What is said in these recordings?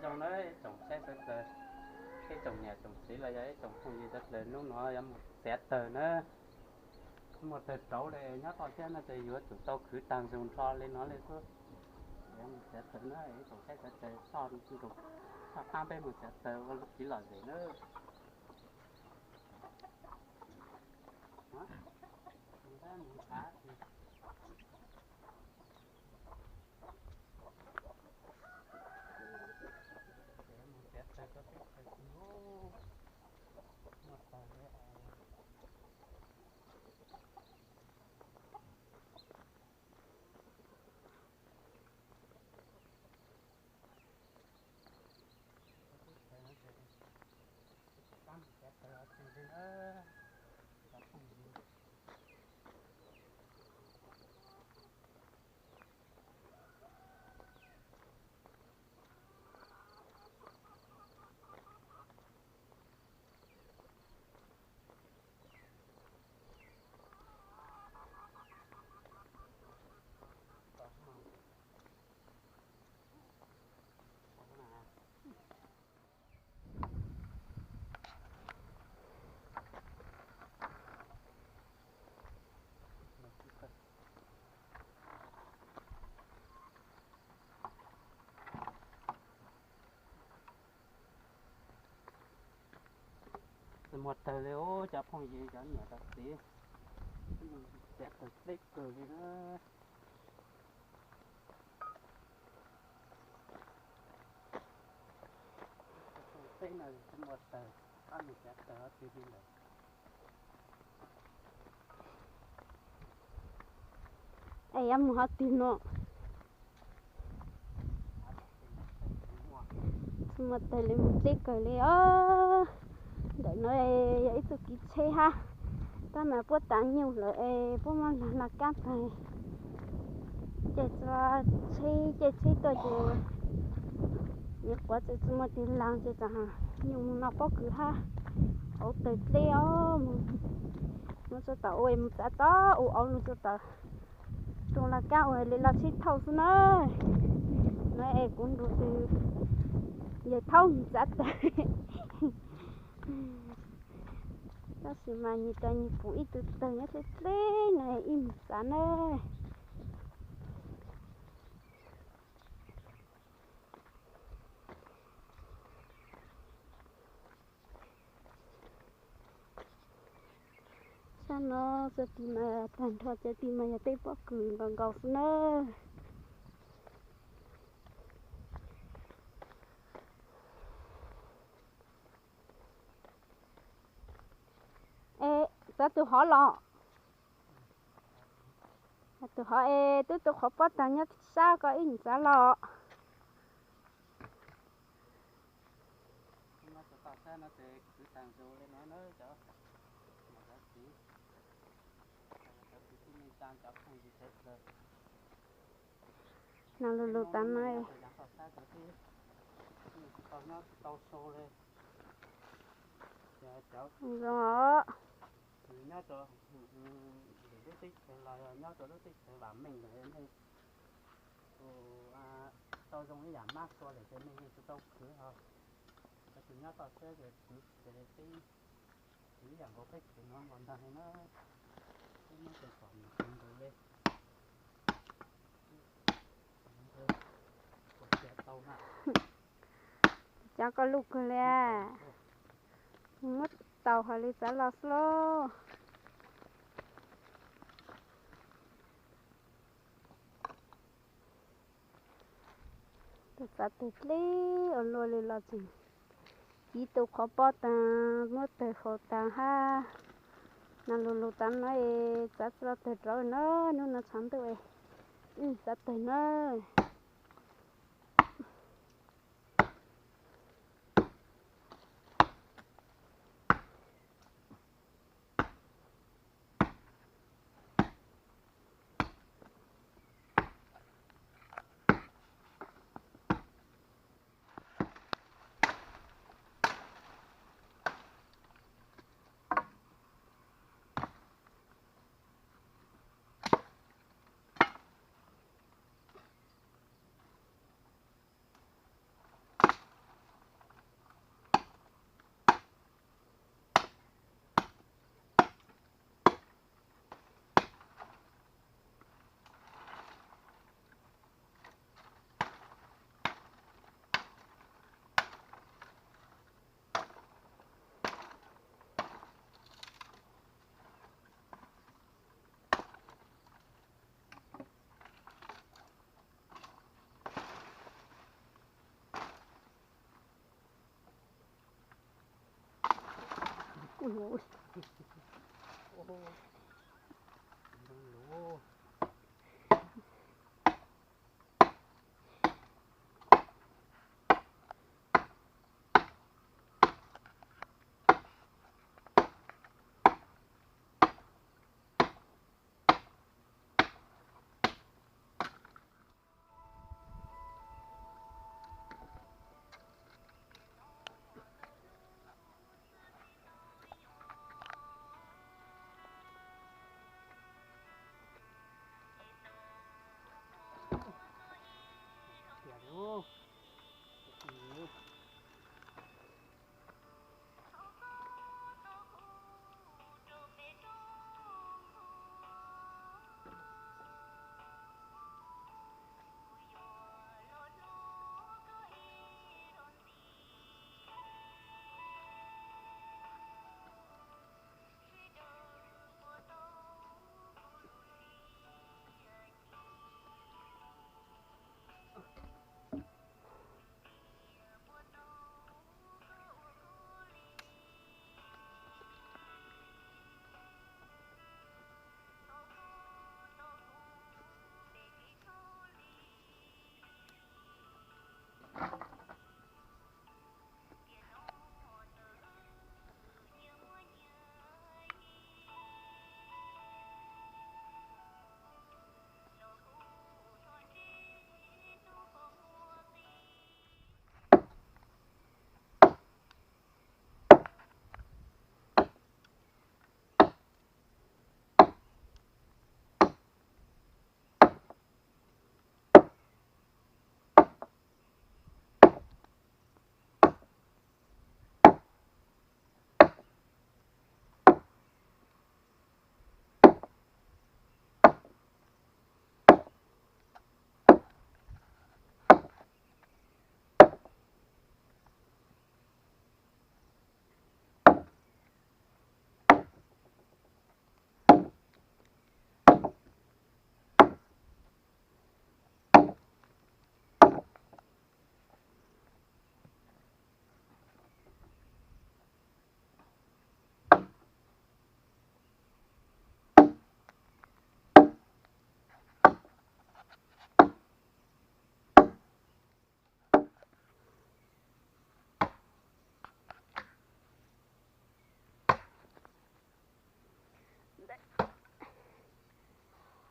Zoo na ib tsoom saib sawv daws, ib tsoom niam tsoom txiv los yog ib tsoom phooj ywg sawv daws, hnub no yuav mus txiav tawg na. Muaj tawg rauv li nyob toj siab no ces yuav tsum tau khwv tag zus nrho li no li xwb. Yuav mus txiav tawg na ib tsoom saib sawv daws, txhob qab peb mus txiav tawg ua lub txiv lom zem na. Tsis muaj tawg li os cov phooj ywg cov niam cov txiv, txiav tawg deb kawg li na. Teb no tsis muaj tawg, koj mus txiav tawg twg li lawm. Es yuav mus qhov twg no? Tsis muaj tawg li, mus deb kawg li os. Ntawm no yog ib txoj kev tsheb hab, tab mas puab tav nyuj lawm es puab muab lag laj kab tag, ces txhua tsheb, caij tsheb tuaj ces nyuam qhuav tseem tsis muaj tig lag ces tsam nyuj mus no pob kws hab, hauv tawg dleb os. Mus txog tom ua es mus txav tod ua auv, mus txog tom tus laj kab ua li laj tsheb thauj xwb na. No es kuv nrug tus yawg thaub mus txav tawg. Tab sis mas nyias tas nyias pum ib tug tawg nyob dleb dleb no ib mus txav na. Sab no txoj kev mas tag nrho cov kev mas yog tej pob kws nkaus nkaus xwb na. Es txav tus hov los, tus hov es twb tu qhov pob tag nyob sab ko ib mus txav los. Nas lug lug tas no. Zoo os. Nyob rau lub teb chaws los yog nyob rau lub teb chaws vam meej lawm nej tus tau zoo ib yam mab txhua lawm ces nej yeej tsis tau khwv os. Cov tus nyob toj siab ces khwv ces peb khwv ib yam nkaus peb khwv no nkaus ntag li na. Peb nyob tes kom mus khwv nkaus li. Cov koj luj kawg li, muab tau hais li txav los xwb lauj. Tus txav tawg dleb ua luaj li los tseem ci tu qhov pob tas, muab tawg faus tas hab. Nas lug lug tas no es txav txog tawg rauv na, hnub no tshav ntuj es wb txav tawg na.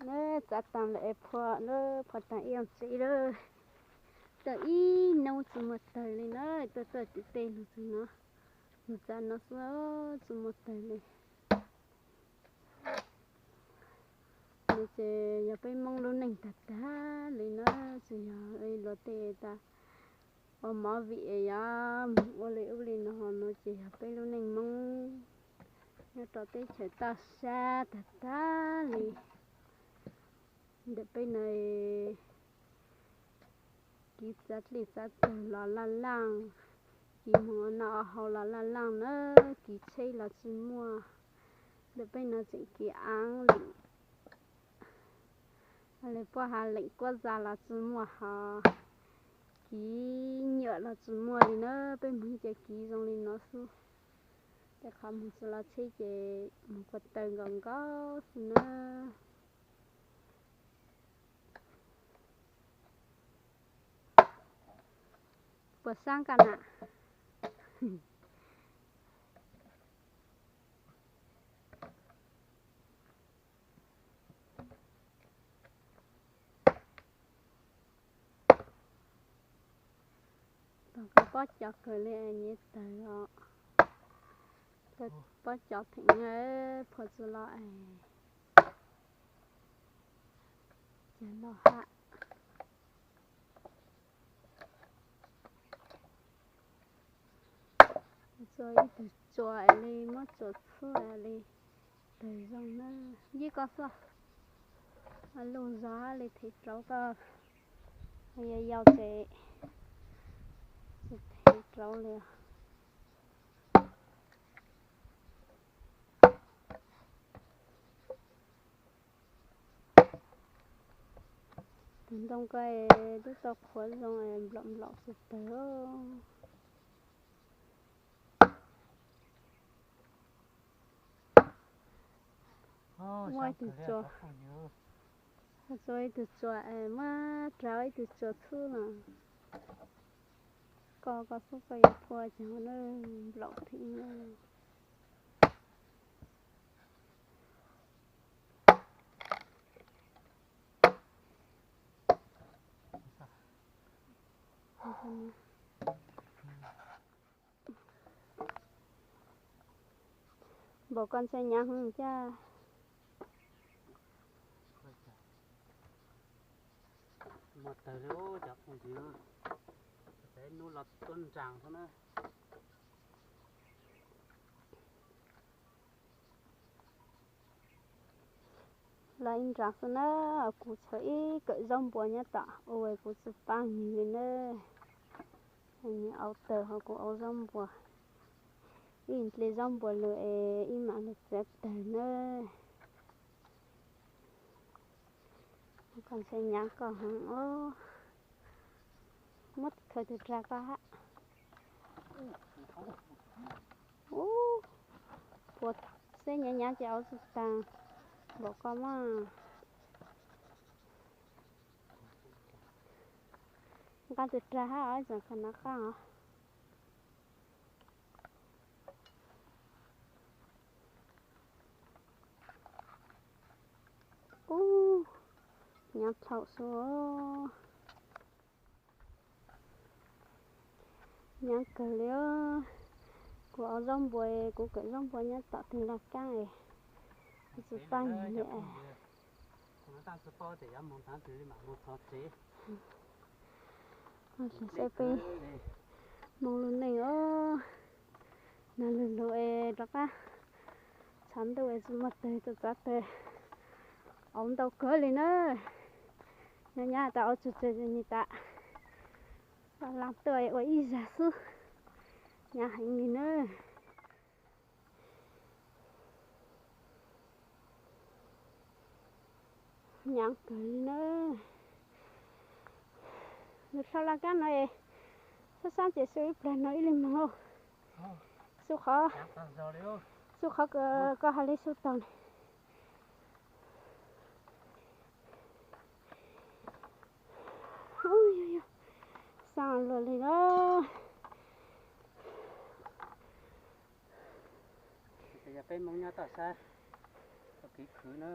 Nab txav tas lawm es phua lawm, phua tas ib yam tsev lawm. Tawm ib hnub tsis muaj tawg li na, tuaj txog tim tej lug txog no, lug txav no xwb tsis muaj tawg li. No ces yog peb Hmoob lub neej tag tag li na, tsis yog luag tej tas ua movie yog mus ua li ub li no, no ces yog peb lub neej Hmoob nyob rau teb chaws toj sab tag tag li. Ntawm peb no kiv txav dlej txav taws los laj laj, kiv moog ua noj ua haus los laj laj na, kiv tsheb los tsis muaj. Ntawm peb no tseem kiv aav leem, le puab has leem kuab za los tsis muaj hos, kiv nyuam los tsis muaj li na. Peb moog ces kiv zoo li no xwb, tej qhov moog tsis los tsheb ces moog kua taw nkaus nkaus xwb na. Puas sab koj na? Tau koj pob cov kawg li es nyiav tawg os. Koj pob cov theem na, phua tsis los es ces loj hab. Txua ib tug tsua es li muab tsua txhua li tawg zoo na. Yij koj xwb, lug zog hab li thev rauv koj, yog yau ces tsis thev rauv li. Tus ntoo ko twb tau qhuav zoo nplaum nplaum tsis tawg. Muaj ib tug tsua, tsua ib tug tsua, muab rau ib tug tsua txhub no. Koj, koj xub koj yuav phua cov na, nplaum pheej na. Npaum koj ntshai nyav heev thiab. Muaj tawg li cov phooj ywg, hnub los tuaj nraag xwb na. Los ib nraag xwb na, kuv txhawm ib kawm zaub npua nyob tom ua kuv tsis paab nwg li na. Nwg au tawg ho kuv au zaub npua. Ib nqe zaub npua lug es ib mam lug txiav tawg na. Koj ntshai nyav koj heev os. Muab khaws tug rag koj hab. Ub, puas xeb nyav nyav ces au tsis taag npaum koj mas. Nqa tug rag hab os, tseem khaws nov qaab os. Ub, nyav dlhau xwb. Nyav kawg li os. Kuv au zaub npua, kuv kawm zaub npua nyob tom tug laj kaab es kuv tsis paub li. Saib peb moog lug neej os, nag lug lug es rov qab tshav ntuj es tsis muaj tawg, txav tawg au ntau kawg li na. Nyav nyav tas au tsuag tsuag nyag tas, laaj tuaj ua ib zag xwb, nyav heev li na. Nyav kawg li na. Lug dlhau laj kaab no es, sab sab ces su ib plag no ib leeg moog. Su qhov, su qhov koj has li su tau ne. Xaa luag li na. Yog peb Moob nyob toj sab, tau kev khwv na.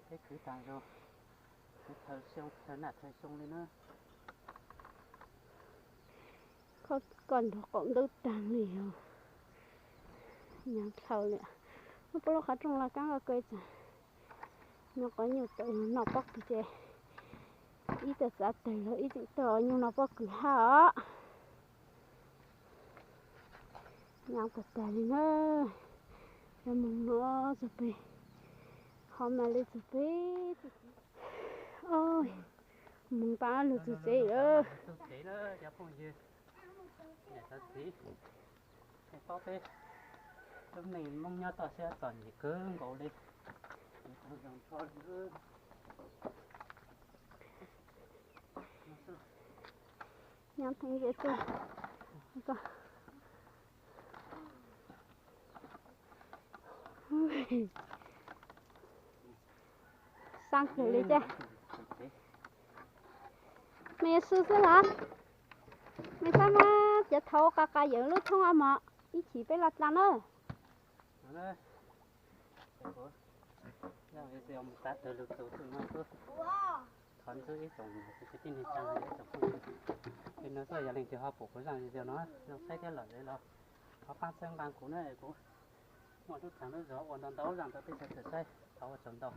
Peb khwv taag zug, khwv thawj xyoo thawj naj thawj xyoo li na. Koj nrug qaum ntuj taag li os. Nyav dlhau li. Muab puab lub qhov rooj laj kaab koj kawg tsaam. Nyob qhov nyuj tawm noj pob kws ces ib tug txav tawg lug ib tug tug nyuj noj pob kws hab os. Nyav tag tag li na. Yuav moog no txug peg, ho mas li txug peg. Moog pab lug txug tsev lawm. Txug tsev na cov phooj ywg, niam txiv, nej paub peb lub neej Moob nyob toj siab txom nyem kawg nkaus li. Nyob theej zej tuaj. Xaa kawg li cas. Mej yuav su xwb los? Mej xaab muab cov thaud qa qa yawm lub thoob mog, ib chim peb los dlaa na. Thov ntxub ib tsoom kwv tij neej tsaa, ib tsoom phooj ywg, es no xwb yog leej twg ho pum kuv zaaj video no, zoo saib thiab lom zem los thov paab txhawb nqaa kuv na, kuv muaj lub tsaam lub zog ua ntau ntau zaaj rau peb sawv daws saib, thov ua tsaug ntau.